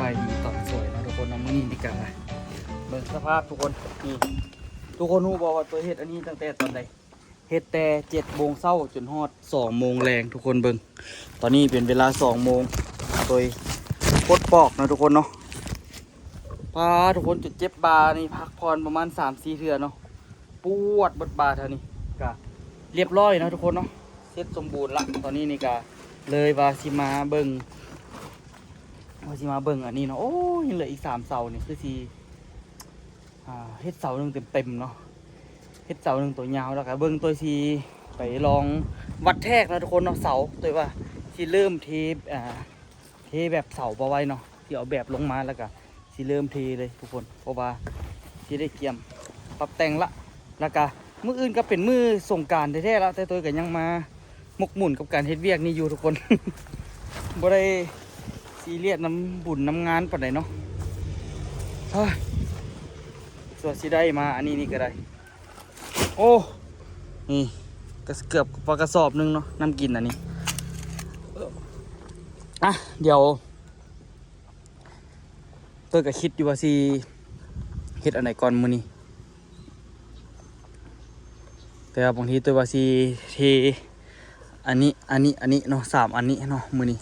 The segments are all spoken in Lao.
ສະບາຍດີຕອນສວຍເນາະທຸກຄົນເນາະ. ມື້ນີ້ນີ້ກະເບິ່ງສະພາບທຸກຄົນ ນີ້ ທຸກຄົນຮູ້ບໍ່ວ່າຕົວເຮັດອັນນີ້ຕັ້ງແຕ່ຕອນໃດ? ເຮັດແຕ່ເຈັດໂມງເຊົ້າຈົນຮອດສອງໂມງແລງ ທຸກຄົນເບິ່ງ. ຕອນນີ້ເປັນເວລາສອງໂມງ ໂດຍປົດປອກເນາະທຸກຄົນເນາະ. ປາດ ທຸກຄົນ ຈົນເຈັບບ່ານີ້ ພັກຜ່ອນປະມານສາມສີ່ເທື່ອເນາະ ປວດເບິດບ່າແຖວນີ້. ກະລຽບຮ້ອຍເນາະທຸກຄົນເນາະ ເສັດສົມບູນລະ. ຕອນນີ້ນີ້ກະເລີຍວ່າຊິມາເບິ່ງ ວ່າຊິມາເບິ່ງອັນນີ້ເນາະ. ໂອ້ຍ ຍັງເຫຼືອອີກສາມເສົານີ້ ຄືຊິ ອ່າ ເຮັດເສົາໜຶ່ງເຕັມໆເນາະ ເຮັດເສົາໜຶ່ງຕົວຍາວ ແລ້ວກະເບິ່ງຕົວຊິໄປລອງວັດແທກເນາະທຸກຄົນເນາະ. ເສົາຕົວວ່າຊິເລີ່ມເທ ອ່າ ເທແບບເສົາບໍ່ໄຫວເນາະ ຊິເອົາແບບລົງມາ ແລ້ວກະຊິເລີ່ມເທເລີຍທຸກຄົນ ເພາະວ່າຊິໄດ້ກຽມປັບແຕ່ງລະ. ແລ້ວກະມື້ອື່ນກະເປັນມື້ສົງການແທ້ໆລະ ແຕ່ຕົວກະຍັງມາໝົກໝຸ່ນກັບການເຮັດວຽກນີ້ຢູ່ທຸກຄົນ ບໍ່ໄດ້ຊີຣຽສນຳບຸນນຳງານປານໃດເນາະ. ເອີ ສ່ວນຊິໄດ້ມາອັນນີ້ນີ້ກະໄດ້. ໂອ້ ນີ້ກະເກືອບປາກະສອບໜຶ່ງເນາະ ນ້ຳກິນອັນນີ້. ອ່ະ ດຽວ ຕົວກະຄິດຢູ່ວ່າຊິເຮັດອັນໃດກ່ອນມື້ນີ້ ແຕ່ວ່າບາງທີຕົວວ່າຊິເທອັນນີ້ ອັນນີ້ ອັນນີ້ເນາະ ສາມອັນນີ້ເນາະມື້ນີ້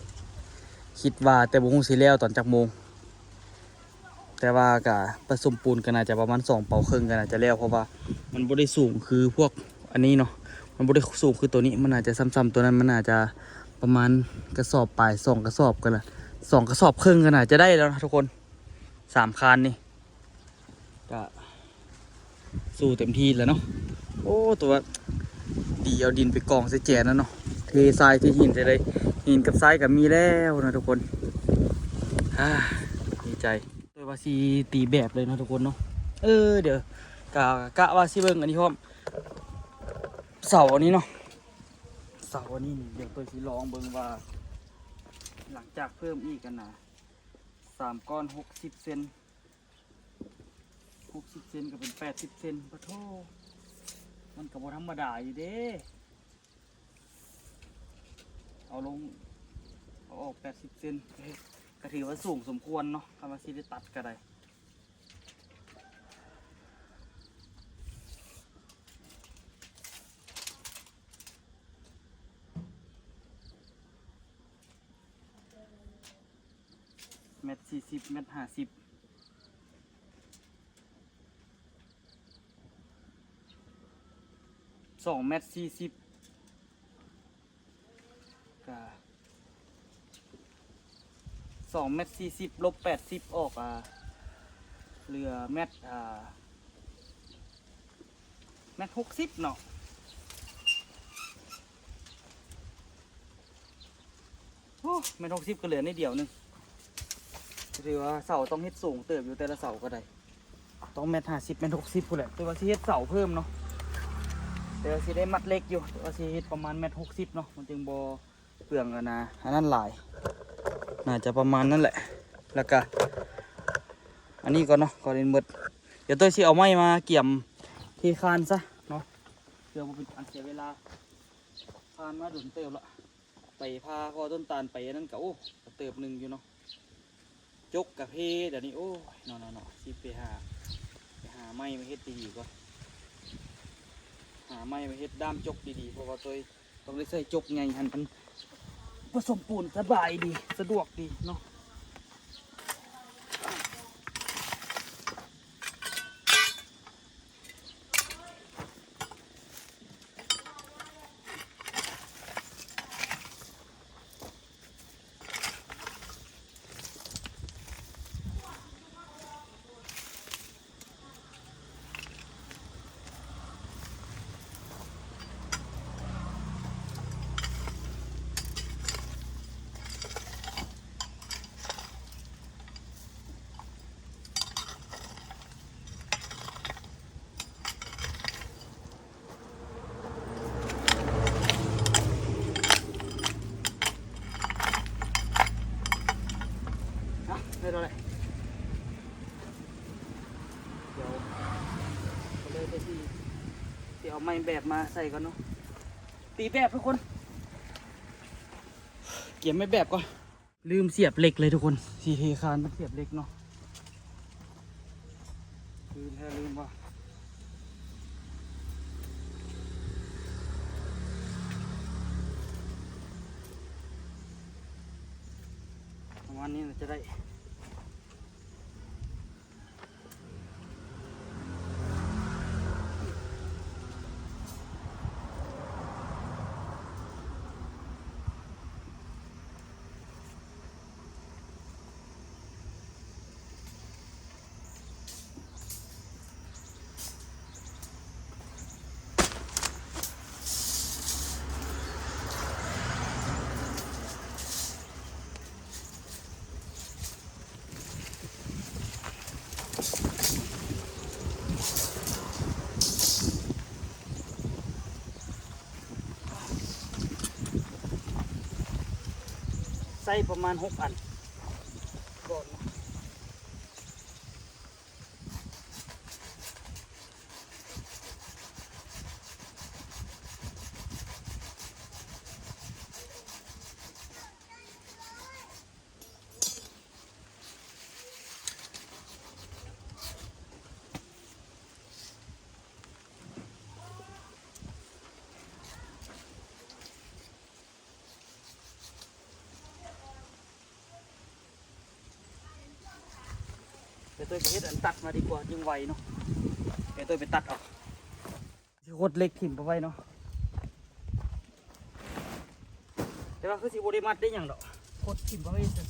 ຄິດວ່າ ແຕ່ບໍ່ຮູ້ຊິແລ້ວຕອນຈັກໂມງ. ແຕ່ວ່າກະປະສົມປູນກະໜ້າຈະປະມານສອງເປົາເຄິ່ງກະໜ້າຈະແລ້ວ ເພາະວ່າມັນບໍ່ໄດ້ສູງຄືພວກອັນນີ້ເນາະ ມັນບໍ່ໄດ້ສູງຄືໂຕນີ້ ມັນໜ້າຈະສ່ຳໆໂຕນັ້ນ ມັນໜ້າຈະປະມານກະສອບປາຍ ສອງກະສອບກະລະ ສອງກະສອບເຄິ່ງກະໜ້າຈະໄດ້ແລ້ວນະທຸກຄົນ ສາມຄານນີ້. ກະສູ້ເຕັມທີ່ແລ້ວເນາະ. ໂອ້ ຕົວດີ ເອົາດິນໄປກອງໃສ່ແຈນັ້ນເນາະ ເທຊາຍເທຫີນໃສ່ເລີຍ ຫີນກັບຊາຍກະມີແລ້ວນະທຸກຄົນ. ອາ ດີໃຈ. ໂດຍວ່າຊິຕີແບບເລີຍເນາະທຸກຄົນເນາະ. ເອີ ດຽວກະ ກະວ່າຊິເບິ່ງອັນນີ້ພ້ອມ ເສົາອັນນີ້ເນາະ ເສົາອັນນີ້ ດຽວໂຕຊິລອງເບິ່ງວ່າ ຫຼັງຈາກເພີ່ມອີກຫັ້ນນະ ສາມກ້ອນຫົກສິບເຊັນ ຫົກສິບເຊັນກະເປັນແປດສິບເຊັນ ປະໂທ ມັນກະບໍ່ທຳມະດາຢູ່ເດ້. ເອົາລົງ ເອົາອອກແປດສິບເຊັນ ກະຖືວ່າສູງສົມຄວນເນາະ ຄັນວ່າຊິໄດ້ຕັດກະໄດ້. ແມັດສີ່ສິບ ແມັດຫ້າສິບ ສອງແມັດສີ່ສິບ ກະສອງແມັດສີ່ສິບ ລົບແປດສິບອອກ ອ່າ ເຫຼືອແມັດ ອ່າ ແມັດຫົກສິບເນາະ. ໂອ້ ແມັດຫົກສິບກະເຫຼືອໜ້ອຍດຽວໜຶ່ງ ຖືວ່າເສົາຕ້ອງເຮັດສູງເຕີບຢູ່ ແຕ່ລະເສົາກະໄດ້ ຕ້ອງແມັດຫ້າສິບ ແມັດຫົກສິບພຸ້ນແຫຼະ. ແຕ່ວ່າຊິເຮັດເສົາເພີ່ມເນາະ ແຕ່ວ່າຊິໄດ້ມັດເຫຼັກຢູ່ ແຕ່ວ່າຊິເຮັດປະມານແມັດຫົກສິບເນາະ ມັນຈຶ່ງບໍ່ເປືອງອັນນະ ອັນນັ້ນຫຼາຍ ໜ້າຈະປະມານນັ້ນແຫຼະ. ແລ້ວກະອັນນີ້ກ່ອນເນາະ ກ່ອນອື່ນໝົດ ດຽວໂຕຊິເອົາໄມ້ມາກຽມເທຄານຊະເນາະ ເພື່ອບໍ່ເປັນການເສຍເວລາ. ຄານມາດົນເຕີບລະ ໄປພາພໍ່ຕົ້ນຕານໄປອັນນັ້ນກະ ໂອ້ ກະເຕີບໜຶ່ງຢູ່ເນາະ. ຈົກກະເພດຽວນີ້ ໂອ້ຍ ເນາະໆໆ ຊິໄປຫາ ໄປຫາໄມ້ມາເຮັດດີໆກ່ອນ ຫາໄມ້ມາເຮັດດ້າມຈົກດີໆ ເພາະວ່າໂຕຍຕ້ອງໄດ້ໃຊ້ຈົກໃຫຍ່ຫັ້ນ ມັນປະສົມປູນສະບາຍດີ ສະດວກດີເນາະ. ອ່ະ ໄດ້ແລ້ວແຫຼະ ດຽວ ກະເລີຍໄປຊິ ຊິເອົາໄມ້ແບບມາໃສ່ກ່ອນເນາະ ຕີແບບທຸກຄົນ ກຽມໄມ້ແບບກ່ອນ. ລືມສຽບເຫຼັກເລີຍທຸກຄົນ ຊິເທຄານມັນສຽບເຫຼັກເນາະ ລືມແທ້ລືມວ່າ ປະມານນີ້ນະ ຈະໄດ້ ໃສ່ປະມານຫົກອັນກ່ອນເນາະ. ເປັນໂຕໄປເຮັດອັນຕັດມາດີກວ່າ ຈຶ່ງໄວເນາະ ເປັນໂຕໄປຕັດເອົາ ຊິຂົດເຫຼັກຖິ້ມໄປໄວ້ເນາະ ແຕ່ວ່າຄືຊິບໍ່ໄດ້ມັດໄດ້ຫຍັງດອກ ຂົດຖິ້ມໄປໄວ້ຊື່.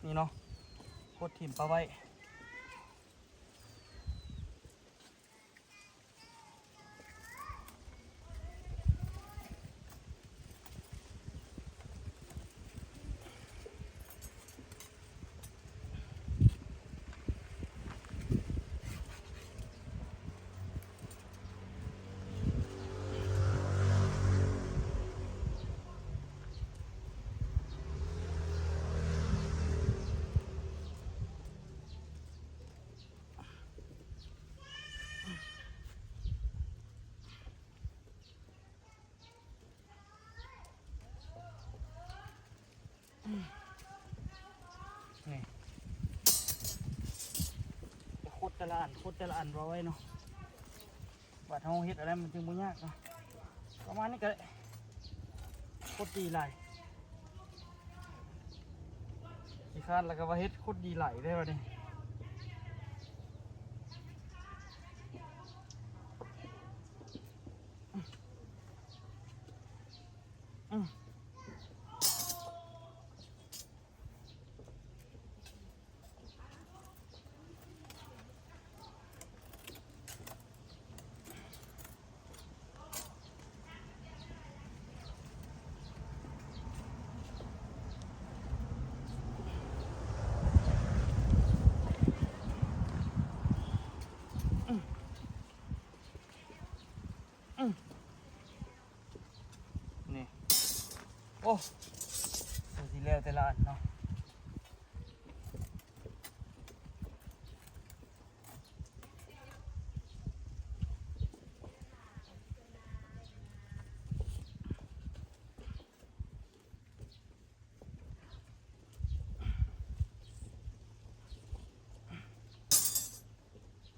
ນີ້ເນາະ ຂົດຖິ້ມປະໄວ້. ນີ້ ໄປຂຸດແຕ່ລະອັນ ຂຸດແຕ່ລະອັນວ່າໄວ້ເນາະ. ບາດເຮົາເຮັດອັນນັ້ນມັນຈຶ່ງບໍ່ຍາກເນາະ ປະມານນີ້ກໍໄດ້. ໂຄດດີຫຼາຍ ຂີ້ຄ້ານແລ້ວກໍວ່າເຮັດ ໂຄດດີຫຼາຍເດ້ບັດນີ້. ນີ້ ໂອ້ ຄືຊິແລ້ວແຕ່ລະອັນເນາະ.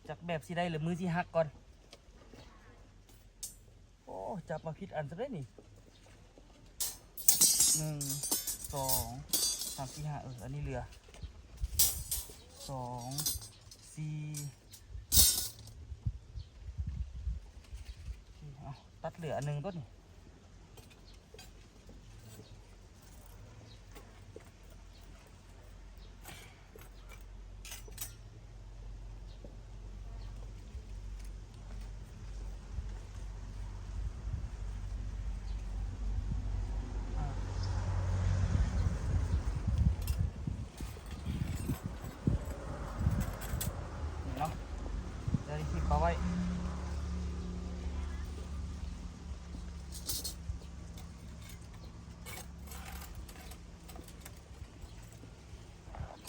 ຈັກແບບຊິໄດ້ ຫຼື ມືຊິຫັກກ່ອນ. ໂອ້ ຈັບມາຜິດອັນຊະເດ້ນີ້ ໜຶ່ງ ສອງ ສາມ ສີ່ ຫ້າ ເອີ ອັນນີ້ເຫຼືອ ສອງ ສີ່ ເອົ້າ ຕັດເຫຼືອອັນໜຶ່ງຕົວນີ້. ເ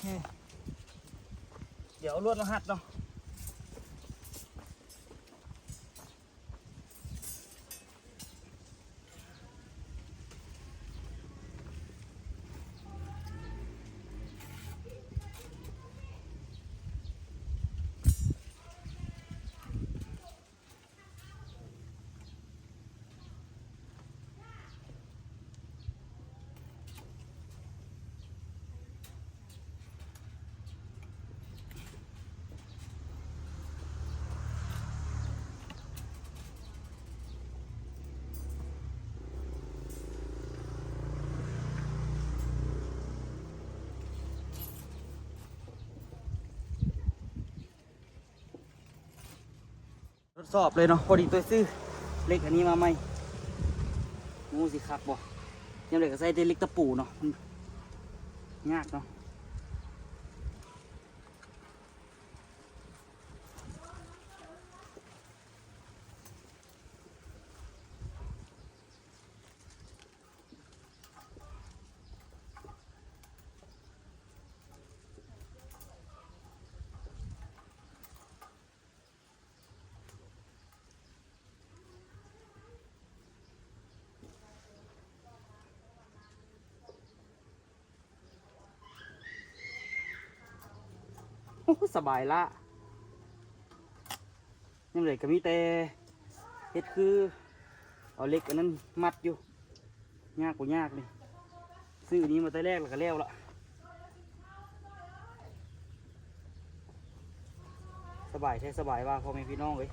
ດຽວເອົາລວດມາຮັດເນາະ. ທົດສອບເລີຍເນາະ, ພໍດີຕົວຊື້ເຫຼັກອັນນີ້ມາໃໝ່. ໂອ້ ຊິຄັກບໍ່? ຍາມໃດກໍໃຊ້ແຕ່ເຫຼັກຕະປູເນາະ, ມັນຍາກເນາະ. ໂອ້ ສະບາຍລະ. ຍາມໃດກໍມີແຕ່ເຮັດຄືເອົາເຫຼັກອັນນັ້ນມັດຢູ່. ຍາກບໍ່ຍາກນີ້ ຊື້ນີ້ມາແຕ່ແລກແລ້ວກໍແລ້ວລະ. ສະບາຍແທ້ສະບາຍວ່າ ພໍ່ແມ່ພີ່ນ້ອງເອີຍ.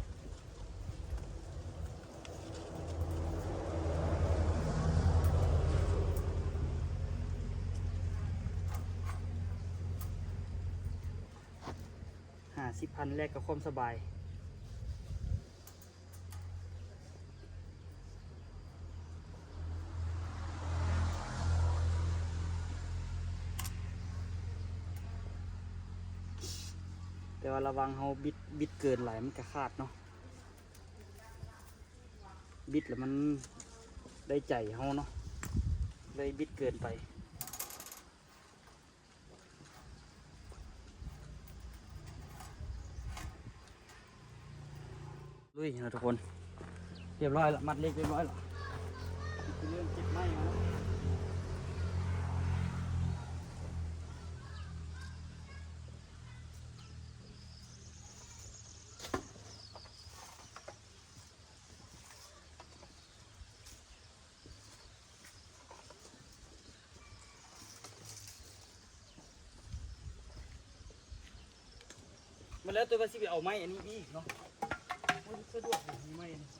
ຫ້າສິບພັນແລກກັບຄວາມສະບາຍ. ແຕ່ວ່າລະວັງເຮົາບິດ ບິດເກີນຫຼາຍມັນກະຂາດເນາະ, ບິດແລ້ວມັນໄດ້ໃຈເຮົາເນາະ, ເລີຍບິດເກີນໄປ. ລຸຍເນາະທຸກຄົນ, ຮຽບຮ້ອຍລະ, ມັດເຫຼັກຮຽບຮ້ອຍລະ, ເລີ່ມເກັບໄມ້ມາແລ້ວ. ມາແລ້ວ ໂຕວ່າຊິໄປເອົາໄມ້ອັນນີ້ອີກເນາະ, ໂອ້ຍ ສະດວກຢູ່ ມີໄມ້ອັນນີ້.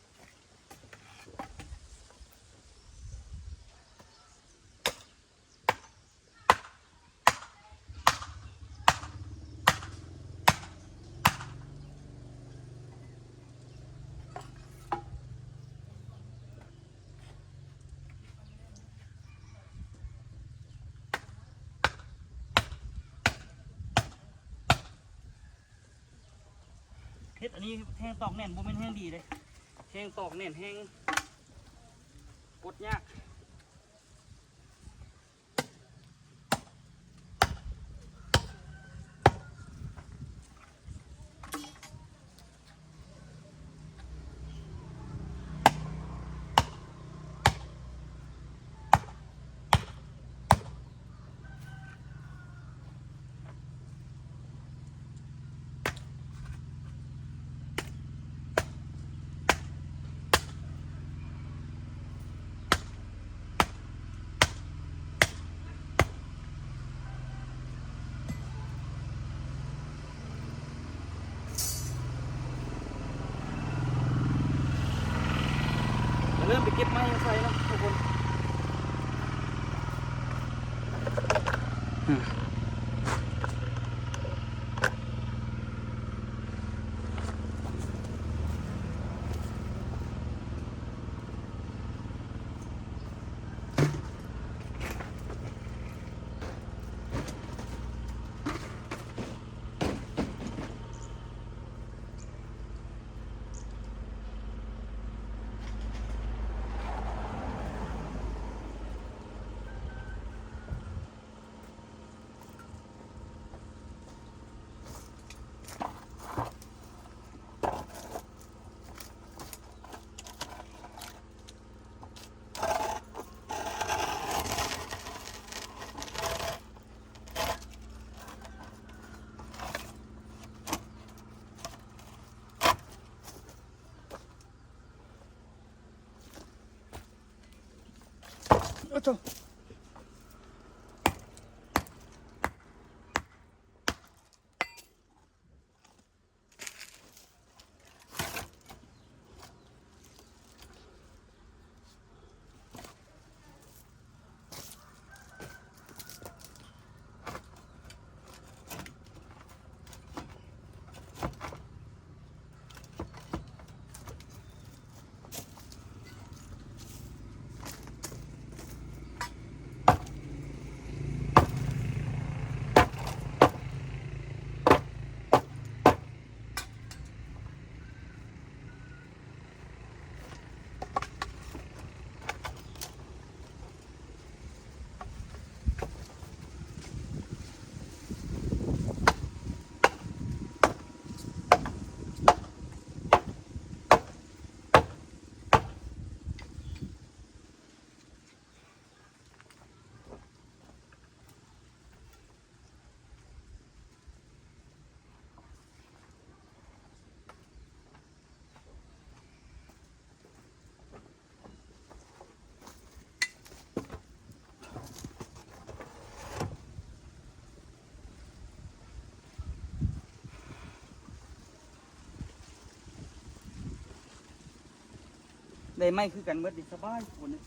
ເຮັດອັນນີ້ແຮງຕອກແໜ້ນ ບໍ່ແມ່ນແຮງດີເດ້, ແຮງຕອກແໜ້ນ ແຮງປົດຍາກ. ເລີ່ມໄປເກັບໄມ້ມາໃສ່ເນາະທຸກຄົນ. ອືມ. ເ ໂທ້. ໄດ້ໄມ້ຄືກັນເບິດນີ້ ສະບາຍ ຄົນນີ້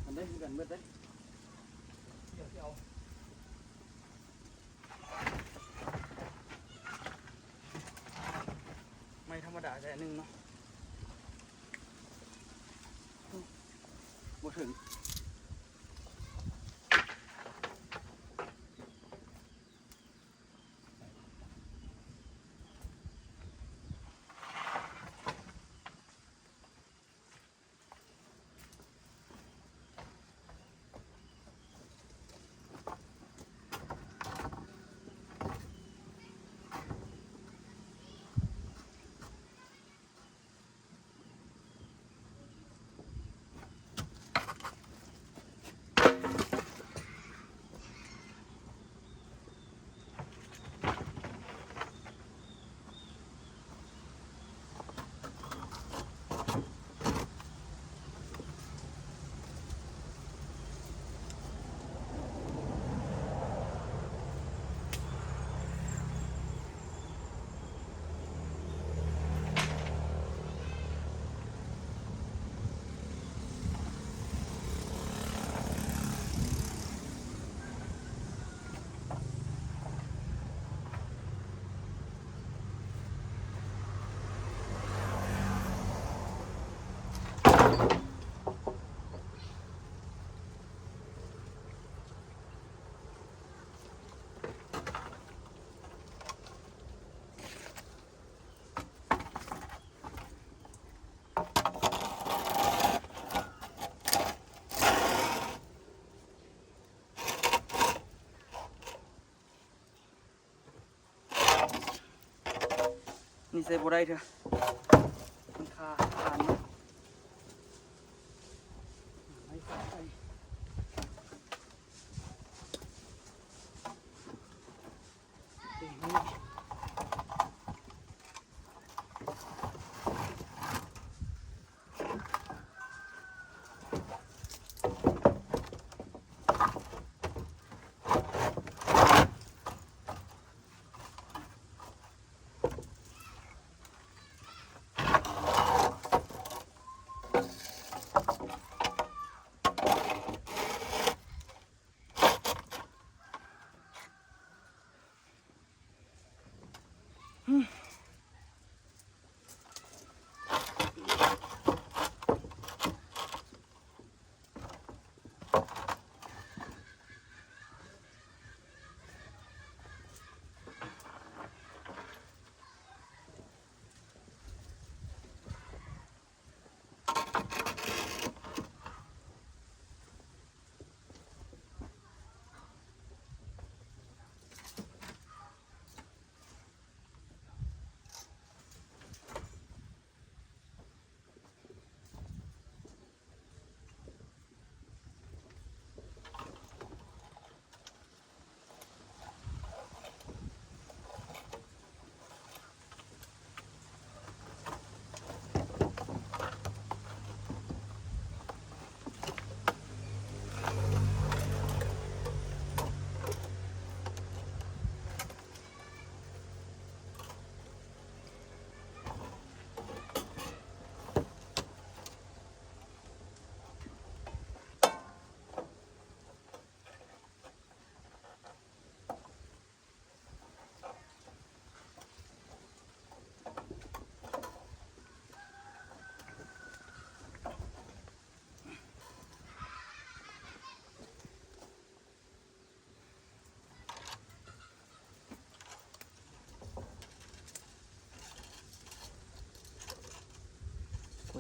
ມັນໄດ້ຄືກັນເບິດເດ້. ດຽວຊິເອົາໄມ້ທຳມະດາໃສ່ອັນໜຶ່ງເນາະ ບໍ່ເຖິງ. ນີ້ໃສ່ບໍ່ໄດ້ເທື່ອ ມັນຄາ ຄາເນາະ ໄມ້ຟາດໃສ່. ໂ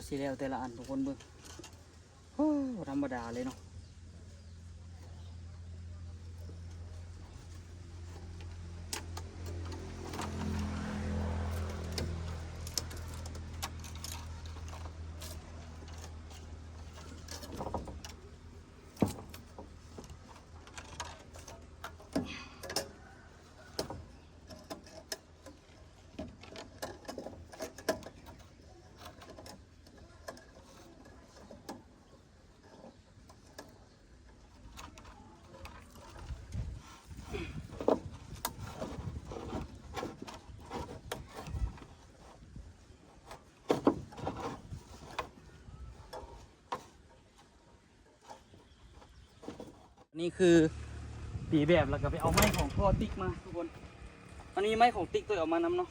ຊິແລ້ວແຕ່ລະອັນ ທຸກຄົນເບິ່ງ ໂອ້ ບໍ່ທຳມະດາເລີຍເນາະ. ນີ້ຄືຕີແບບ ແລ້ວກໍໄປເອົາໄມ້ຂອງພໍ່ຕິກມາ ທຸກຄົນ. ອັນນີ້ໄມ້ຂອງຕິກ ຕົວເອົາມານຳເນາະ.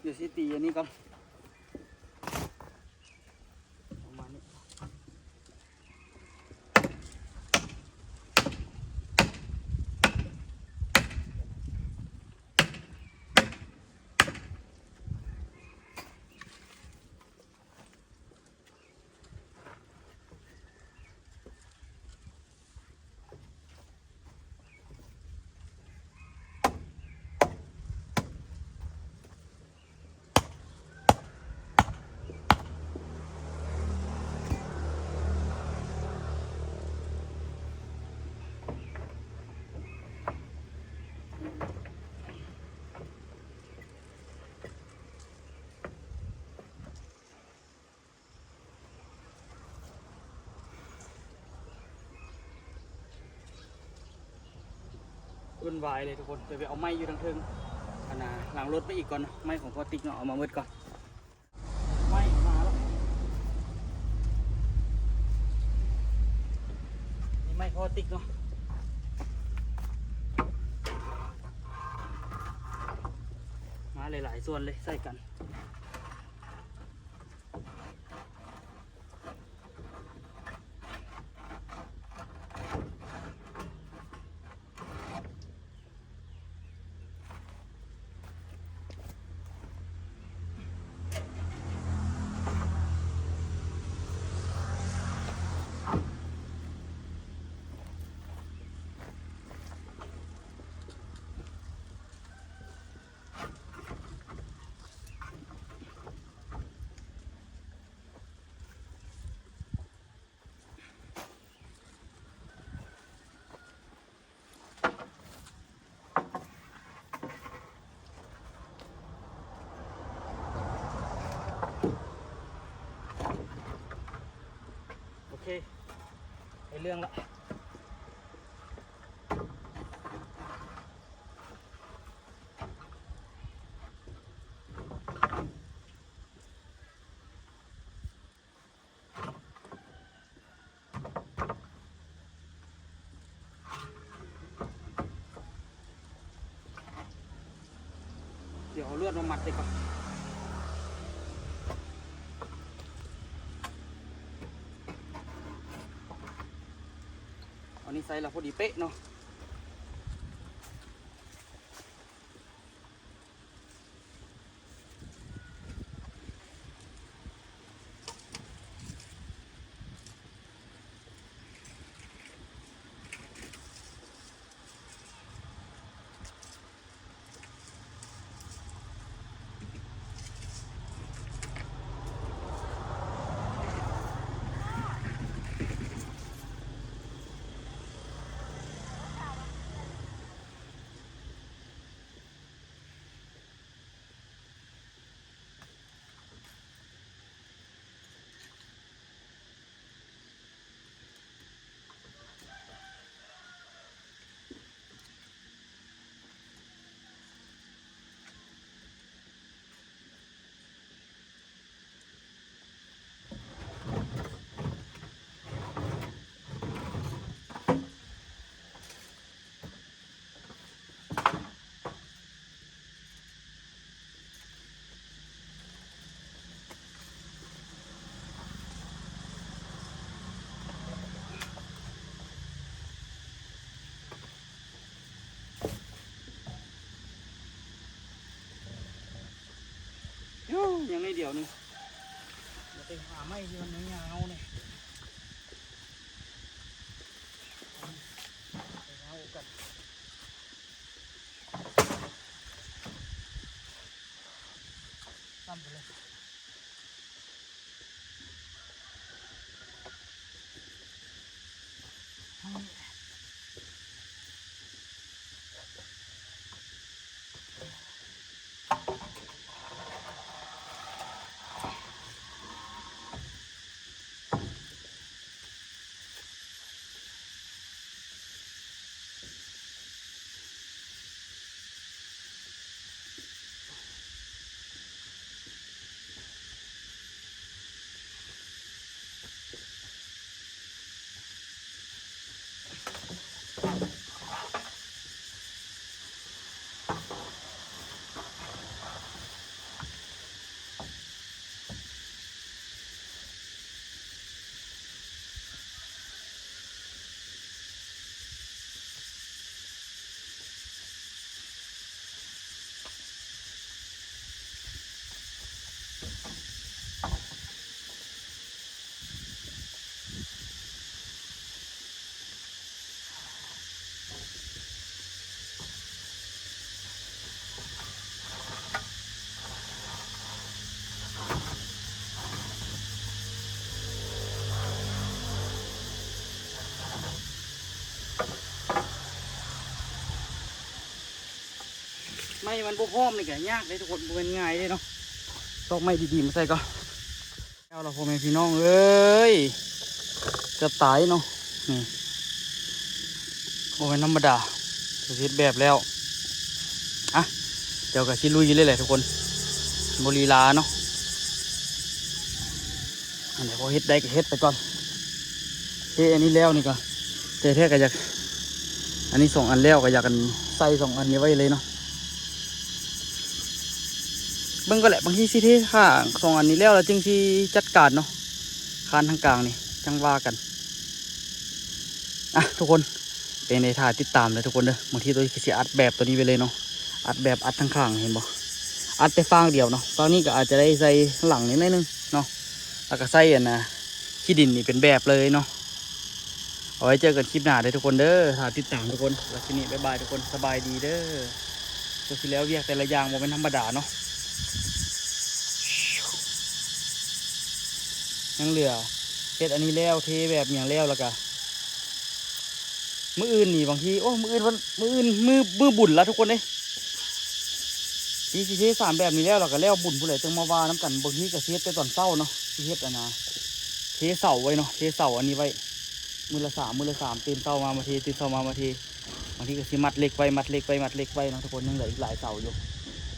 ດຽວຊິຕີອັນນີ້ກ່ອນ ປະມານນີ້. ວຸ່ນວາຍເລີຍທຸກຄົນ. ດຽວໄປເອົາໄມ້ຢູ່ທາງເທິງ ອັນນ່າ ຫຼັງລົດໄປອີກກ່ອນເນາະ. ໄມ້ຂອງພໍ່ຕິກເນາະ ເອົາມາໝົດກ່ອນ. ໄມ້ມາແລ້ວ ນີ້ໄມ້ພໍ່ຕິກເນາະ ມາຫຼາຍໆສ່ວນເລີຍ ໃສ່ກັນ. ໂອເຄ ໄດ້ເລື່ອງລະ. ດຽວເອົາລວດມາມັດໄວ້ກ່ອນ. ອັນນີ້ໃສ່ລະພໍດີເປະເນາະ. ໂ ຍັງໜ້ອຍດຽວໜຶ່ງ ເຮົາໄປຫາໄມ້ທີ່ມັນຍາວໆນີ້ ໄປຫາໂອກັນ ຊ້ຳໄປເລີຍ. ໄມ້ມັນບໍ່ພ້ອມນີ້ກະຍາກເດ້ທຸກຄົນ ບໍ່ແມ່ນງ່າຍເດ້ເນາະ ຕອກໄມ້ດີໆມາໃສ່ກ່ອນ. ແລ້ວລະພໍ່ແມ່ພີ່ນ້ອງເອີຍ ເກືອບຕາຍເນາະ ນີ້ ບໍ່ແມ່ນທຳມະດາ ເຮັດແບບແລ້ວ ອ່ະ ດຽວກະຊິລຸຍເລີຍແຫຼະທຸກຄົນ ບໍ່ລີລາເນາະ ອັນໃດພໍເຮັດໄດ້ກະເຮັດໄປກ່ອນ ເຮັດອັນນີ້ແລ້ວນີ້ກະ ແຕ່ແທ້ກະຢາກ ອັນນີ້ສອງອັນແລ້ວກະຢາກ ອັນ ໃສ່ສອງອັນນີ້ໄວ້ເລີຍເນາະ. ເບິ່ງກ່ອນແຫຼະ ບາງທີຊິເທຂ້າງສອງອັນນີ້ແລ້ວ ແລ້ວຈຶ່ງຊິຈັດການເນາະ ຄານທາງກາງນີ້ຈັ່ງວ່າກັນ. ອ່ະ ທຸກຄົນ ເປັນໃດຖ້າຕິດຕາມເດີທຸກຄົນເດີ ບາງທີໂຕນີ້ກະຊິອັດແບບໂຕນີ້ໄປເລີຍເນາະ ອັດແບບອັດທາງຂ້າງ ເຫັນບໍ່ ອັດແຕ່ຟາງດຽວເນາະ ຟາງນີ້ກະອາດຈະໄດ້ໃສ່ຫຼັງນີ້ໜ້ອຍໜຶ່ງເນາະ ແລ້ວກະໃສ່ອັນນ່າ ຂີ້ດິນນີ້ເປັນແບບເລີຍເນາະ. ເອົາໄວ້ເຈີກັນຄລິບໜ້າເດີທຸກຄົນເດີ ຖ້າຕິດຕາມທຸກຄົນ ແລ້ວຄລິບນີ້ບາຍບາຍທຸກຄົນ ສະບາຍດີເດີ. ກະຊິແລ້ວວຽກແຕ່ລະຢ່າງບໍ່ແມ່ນທຳມະດາເນາະ ຍັງເຫຼືອເຮັດອັນນີ້ແລ້ວ ເທແບບຫຍັງແລ້ວ ແລ້ວກະ ມື້ອື່ນນີ້ບາງທີ ໂອ້ ມື້ອື່ນວັນ ມື້ອື່ນມື້ ມື້ບຸນລະທຸກຄົນເອີຍ ນີ້ຊິເທສາມແບບນີ້ແລ້ວ ແລ້ວກະແລ້ວບຸນພຸ້ນແຫຼະ ຈັ່ງມາວ່ານຳກັນ ບາງທີກະຊິເຮັດແຕ່ຕອນເຊົ້າເນາະ ຊິເຮັດອັນນ່າ ເທເສົາໄວ້ເນາະ ເທເສົາອັນນີ້ໄວ້ ມື້ລະສາມ ມື້ລະສາມ ຕື່ນເຊົ້າມາມາເທ ຕື່ນເຊົ້າມາມາເທ ບາງທີກະຊິມັດເຫຼັກໄວ້ ມັດເຫຼັກໄວ້ ມັດເຫຼັກໄວ້ເນາະທຸກຄົນ ຍັງເຫຼືອອີກຫຼາຍເສົາຢູ່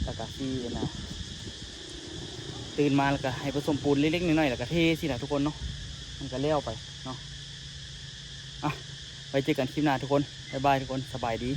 ແລ້ວກະຊິອັນນ່າ ຕື່ນມາແລ້ວກະໃຫ້ປະສົມປູນເລັກໆນ້ອຍໆ ແລ້ວກະເທຊີ້ນະທຸກຄົນເນາະ ມັນກະແລ້ວໄປເນາະ. ອ່ະ ໄວ້ເຈີກັນຄລິບໜ້າທຸກຄົນ ບາຍບາຍທຸກຄົນ ສະບາຍດີ.